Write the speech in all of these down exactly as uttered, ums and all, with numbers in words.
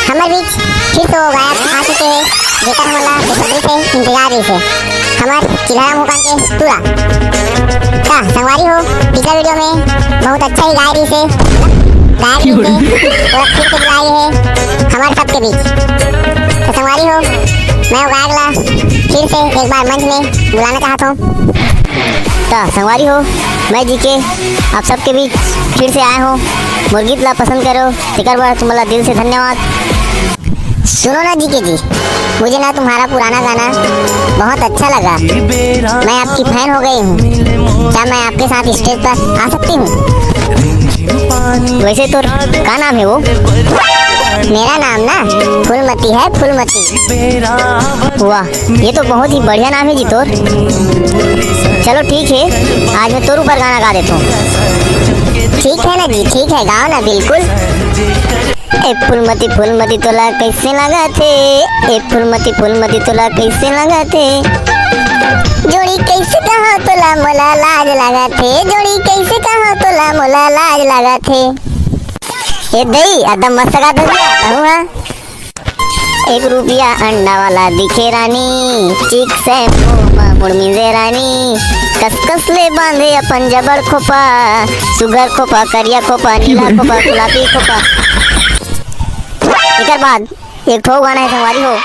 हमर बीच फिर से वो गायक आ चुके हैं, जेकर हमन ला बेसब्री से इंतजार रहिस हे। हमर चिल्हरा मुंह कान के टूरा। का संगवारी हो, पिछला वीडियो में बहुत अच्छा ही गाय रहिस हे, गायक रहिस हे, वो फिर से बुलाए हे हमर सबके बीच। तो संगवारी हो, मैं वो गायक ला फिर से एक बार मंच में बुलाना चाहत हूँ। तो संगवारी हो, मैं जीके आप सबके बीच फिर से आए हूँ। मोर गीत ला पसंद करो, तेकर बर तुमन ला दिल से धन्यवाद। सुनो ना जीके जी, मुझे ना तुम्हारा पुराना गाना बहुत अच्छा लगा। मैं आपकी फैन हो गई हूँ। क्या मैं आपके साथ स्टेज पर आ सकती हूँ? वैसे तो का नाम है वो? मेरा नाम ना फूलमती है, फूलमती। वाह, ये तो बहुत ही बढ़िया नाम है जी तोर। चलो ठीक है, आज मैं तोर ऊपर गाना गा देता हूँ। ठीक है ना जी, ठीक है, गाओ ना, बिल्कुल। ए फूलमती, फूलमती तोला कैसे लगा थे? ए फूलमती, फूलमती तोला कैसे लगा थे? जोड़ी कैसे कहा तोला, मोला लाज लगा थे। जोड़ी कैसे कहा तोला, मोला लाज लगा थे। ए दई, एकदम मस्त गात हस। एक रुपया अंडा वाला दिखे रानी, चिक शैम्पू मा मुड़ मिंजे रानी, कस कस ले बांधे अपन जबड़ खोपा, सुघर खोपा, करिया खोपा, नीला खोपा, गुलाबी खोपा। एकर बाद एक ठो गाना है संगवारी हो।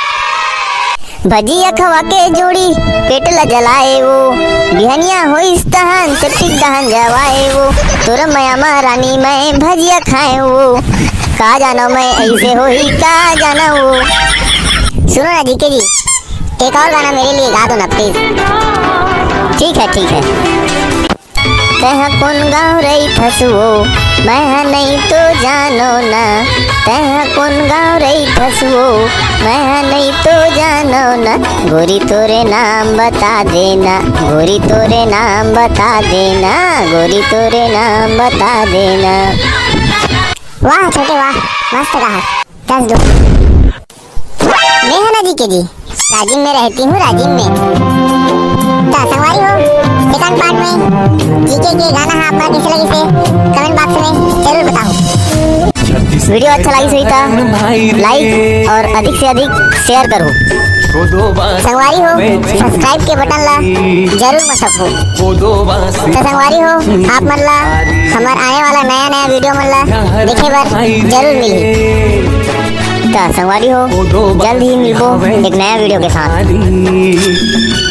भजिया खवा के जोड़ी पेट ला जलाए वो, बिहनिया होइस तहन सेप्टिक दहन जवाए वो। तोर मया मा रानी मैं भजिया खाए वो, का जानो मैं ऐसे होही, का जानो वो। सुनो ना जीके जी, एक और गाना मेरे लिए गा दो ना प्लीज। ठीक है, ठीक है। तैं ह कोन गाँव रहिथस वो, मैं ह नइ तो जानो ना। तैं ह कोन गाँव रहिथस वो, मैं ह नइ तो जानो ना। गोरी तोरे नाम बता देना, गोरी तोरे नाम बता देना, गोरी तोरे नाम बता देना। वाह छोटे वाह, मस्त गाहस। दस दो। मैं है ना जीके जी, राजिम में रहती हूँ, राजिम में। तो संगवारी हो, सेकंड पार्ट में जीके के गाना हा आप मन ला कैसे लगिस हे, कमेंट बॉक्स में जरूर बताओ। वीडियो अच्छा लगिस होही त लाइक और अधिक से अधिक शेयर करो। संगवारी हो, सब्सक्राइब के बटन ला जरूर मसको। तो संगवारी हो, आप मन ला हमर आने वाला नया नया वीडियो मन ला देखे बर जरूर मिलही। तो संगवारी हो, जल्द ही मिलबो एक नया वीडियो के साथ।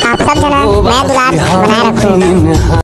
आप सब जना नया दुलार बनाए रखो।